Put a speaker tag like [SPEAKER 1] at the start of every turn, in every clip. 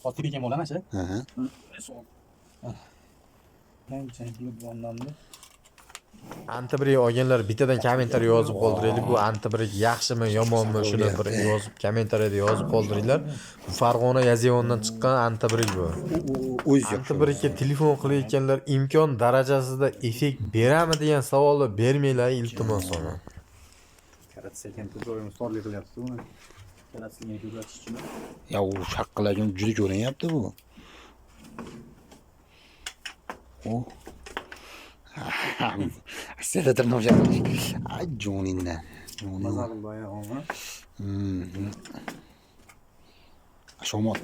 [SPEAKER 1] Hozir tepaga bo'laman shu.
[SPEAKER 2] Aha.
[SPEAKER 1] Qancha.
[SPEAKER 3] Antibrik olganlar bittadan kommentariy yozib qoldiraylik. Bu antibrik yaxshimi, yomonmi, shuni bir yozib kommentariyada yozib qoldiringlar. Bu Farg'ona Yazivondan chiqqan antibrik bu.
[SPEAKER 2] O'zi yo'q.
[SPEAKER 3] Antibrikka telefon qilayotganlar imkon darajasida effekt berami degan savolni bermanglar, iltimos ona.
[SPEAKER 1] Karatsa ekan, joyimiz torlik qilyapti uni. Karatsligini ko'rsatish uchun.
[SPEAKER 2] Ya u shaqillagan juda ko'rinyapti bu. O. Aslida tirnoq. Ay joningdan. Joningdan.
[SPEAKER 1] Maza qildi oyog'imni.
[SPEAKER 2] Shamol.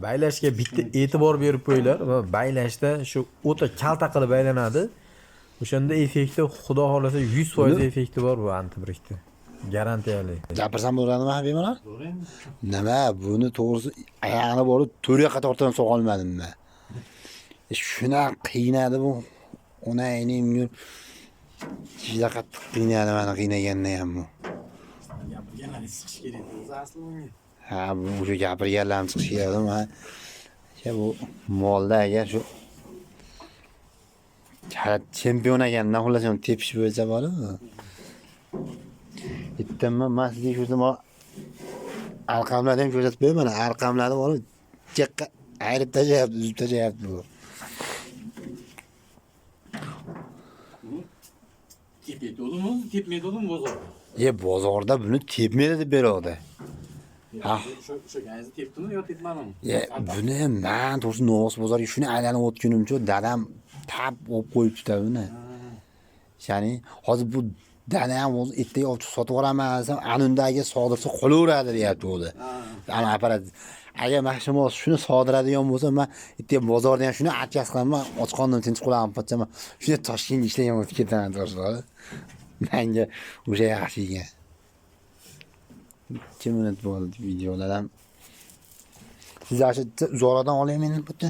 [SPEAKER 3] Baylashga bitta e'tibor berib qo'yinglar. Va baylashda shu o'ta kalta qilib baylanadi. O'shanda effekti xudo xohlasa 100% effekti bor bu antibrikda. Garantiyali.
[SPEAKER 2] Gapirsam bo'ladimi bemalol?
[SPEAKER 1] To'g'ri endi.
[SPEAKER 2] Nima, buni to'g'risi oyog'ini borib to'rt yoqqa tortadan sog'olmadim man. Shunaqa qiynadi bu. Onayning juda qattiq qiynadi mani qiynaganda ham bu.
[SPEAKER 1] Gapirganlar chiqish kerak o'zi asli bunga.
[SPEAKER 2] Ha, bu o'sha gapirganlarim chiqishi kerak man. O'sha bu molda agar shu chempion ekandan xullas ham tepish bo'yicha bor. Bittaman man sizga ko'rsam arqamlarni ham ko'rsatib qo'yaman. Arqamlarni borib jiqqa ayirib tashlayapti, uzib tashlayapti bu.
[SPEAKER 1] Tepmaydi o'zi, tepmaydi o'zimi bozorda?
[SPEAKER 2] E bozorda buni tepmaydi deb beradi. Ha.
[SPEAKER 1] O'sha gazni tepdimi yo tepmadimi?
[SPEAKER 2] E buni man to'g'risi Novos bozoriga shuni aylanib o'tgunimcha dadam tap olib qo'yibdi buni. Ya'ni hozir bu dadam o'zi ertaga olib chiqib sotib yuboraman desam, anundagi sodirsa qolaveradi deyapti o'zi. Ana apparat. Agar mana shu mol shuni sodiradigan bo'lsa, man ertaga bozorda ham shuni atkaz qilaman, och qondim tinch qulaman pochchaman. Shuni Toshkentga ishlagan bo'lib ketaman to'g'risi. Menga o'sha yaxshi ekan. 2 minut bo'ldi videolar ham. Siz shu uzoqroqdan olaymi endi bitta?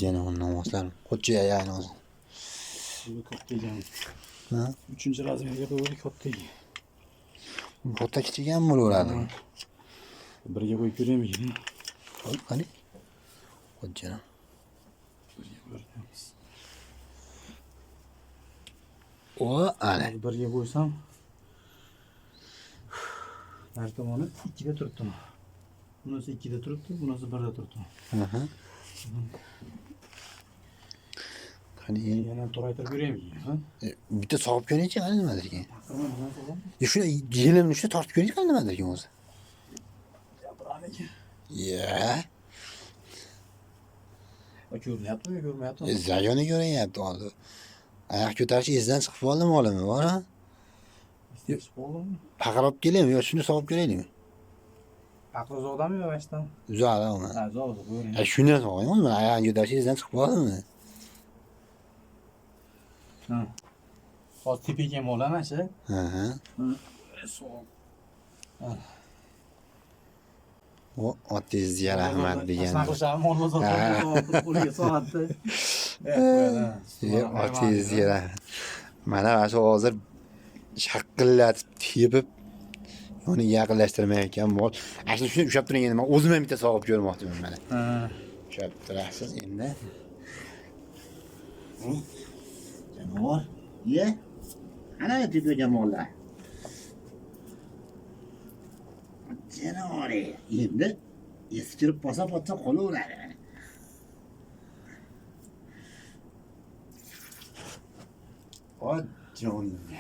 [SPEAKER 2] Jana namozlar. Qo'chchi ayani o'zi.
[SPEAKER 1] Bu katta ekan.
[SPEAKER 2] Ha?
[SPEAKER 1] 3 razmerga to'g'ri katta ekan.
[SPEAKER 2] Katta kichik ham bo'laveradi.
[SPEAKER 1] Birga qo'yib ko'raymi?
[SPEAKER 2] Hop, qani? Qo'chchi.
[SPEAKER 1] Birga ko'ramiz.
[SPEAKER 2] O, ana.
[SPEAKER 1] Birga qo'ysam nari tomoni 2da turibdi. Bunisi 2da turibdi, bunisi 1da turibdi.
[SPEAKER 2] Aha. Qani
[SPEAKER 1] Yana toraytirib ko'raymi? Ha?
[SPEAKER 2] Bitta sog'ib ko'ringchi, qani nimadir ekan.
[SPEAKER 1] Baqirma, nima sog'am?
[SPEAKER 2] E shuni yelimni shuni tortib ko'ringchi, qani nimadir ekan o'zi.
[SPEAKER 1] Gapiramiki.
[SPEAKER 2] Ya,
[SPEAKER 1] Ko'rinyaptimi, ko'rinmayaptimi?
[SPEAKER 2] Zayoni ko'rinyapti hozir. Oyoq ko'tarish esidan chiqib qoldimi olimi, bor ha?
[SPEAKER 1] Chiqib qoldimi?
[SPEAKER 2] Paqir olib kelaymi yo shuni sog'ib ko'raylikmi?
[SPEAKER 1] Paqir uzoqdami yo mashdan?
[SPEAKER 2] Uzoqda uni.
[SPEAKER 1] Ha, uzoqda qo'yavering.
[SPEAKER 2] E shuni sog'ing, mana oyog'ini ko'tarish esidan chiqib qoldimi?
[SPEAKER 1] Ha. Hozir tepaga ham olaman shu.
[SPEAKER 2] Aha. O otangizga rahmat degan.
[SPEAKER 1] Shunaqa qilishami, mol bozor
[SPEAKER 2] Ha.
[SPEAKER 1] qo'liga soatda.
[SPEAKER 2] E otangizga rahmat. Mana shu hozir shaqillatib tepib uni yaqinlashtirmayotgan mol. Ana shuni ushlab turing endi, men o'zim ham bitta sog'ib ko'rmoqchiman mana.
[SPEAKER 1] Ha.
[SPEAKER 2] Ushlab turasiz endi. Jonivor. Ye. Ana tepayotgan mollar. Jonivor. Endi eskirib bosa botsa qolaveradi. O joningga.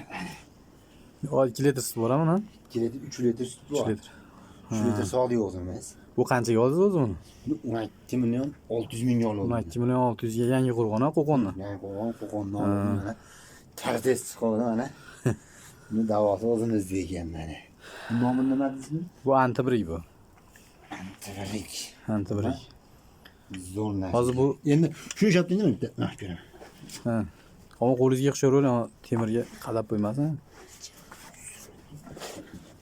[SPEAKER 1] Hozir 2 litr sut borami, ha?
[SPEAKER 2] 2 litr, 3 litr sut
[SPEAKER 1] 3
[SPEAKER 2] bor.
[SPEAKER 1] litr.
[SPEAKER 2] 3 litr sog'dik o'zimiz.
[SPEAKER 1] Bu qanchaga oldingiz o'zi buni?
[SPEAKER 2] Buni 12 million 600 mingga oldim.
[SPEAKER 1] 12 million 600 ga yangi qo'rg'on, Qo'qondan.
[SPEAKER 2] Yangi Qo'qon, Qo'qondan oldim mana. Karatez chiqadi mana. Buni davosi o'zimizda ekan mana. Nomi nima deysizmi?
[SPEAKER 1] Bu antibrik bu.
[SPEAKER 2] Antibrik.
[SPEAKER 1] Antibrik.
[SPEAKER 2] Zo'r narsa.
[SPEAKER 1] Hozir bu
[SPEAKER 2] endi shuni ushlab turingmi bitta? Ha, ko'raman.
[SPEAKER 1] Ha. Ammo qo'lingizga o'xshayveradi, temirga qadab qo'ymasin.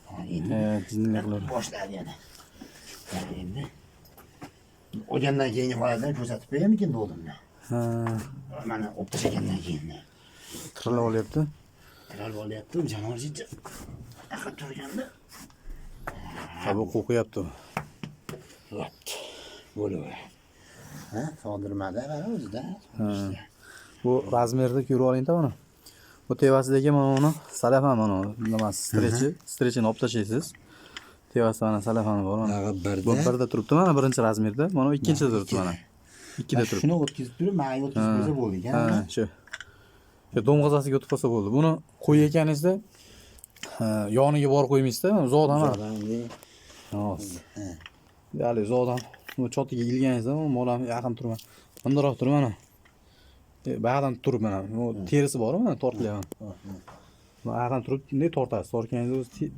[SPEAKER 2] Ha, endi
[SPEAKER 1] Jinnilik qiladi.
[SPEAKER 2] boshladi yana. Ha, endi olgandan keyingi holatini ko'rsatib qo'yaymikin do'dimni?
[SPEAKER 1] Ha,
[SPEAKER 2] Mana olib tashlagandan keyin.
[SPEAKER 1] tirilib olyapti.
[SPEAKER 2] Tiralib olyapti, jonivor jicha. Aqab turganda.
[SPEAKER 1] Ha, bu qo'rqyapti.
[SPEAKER 2] Bo'pti. Bo'laveradi. Ha, sog'dirmadi mana o'zida.
[SPEAKER 1] Bu размер da ko'rib olingda buni. Bu tevasidagi mana uni salafan, mana nimasi, стреч i, стреч ini olib tashlaysiz. Tevasida mana salafani bor mana.
[SPEAKER 2] Buyog'i birda.
[SPEAKER 1] Bu birda turibdi mana, birinchi размер da. Mana ikkinchida turibdi mana. Ikkida turibdi.
[SPEAKER 2] Shuni o'tkazib turib, manga o'tkazib qo'ysa bo'ldi ekan.
[SPEAKER 1] Ha, shu. Shu do'ng'azasiga o'tib qolsa bo'ldi. Buni qo'yayotganingizda, ha, yoniga borib qo'ymaysizda, uzoqdan mana. Hozir. Hali uzoqdan bu chotiga ilganingizda mol ham yaqin turma. Bundaroq turib mana. Bag'dan turib mana bu terisi bor mana, tortilyapti. Bag'dan turib bunday tortasiz. Tortganingizda o'zi.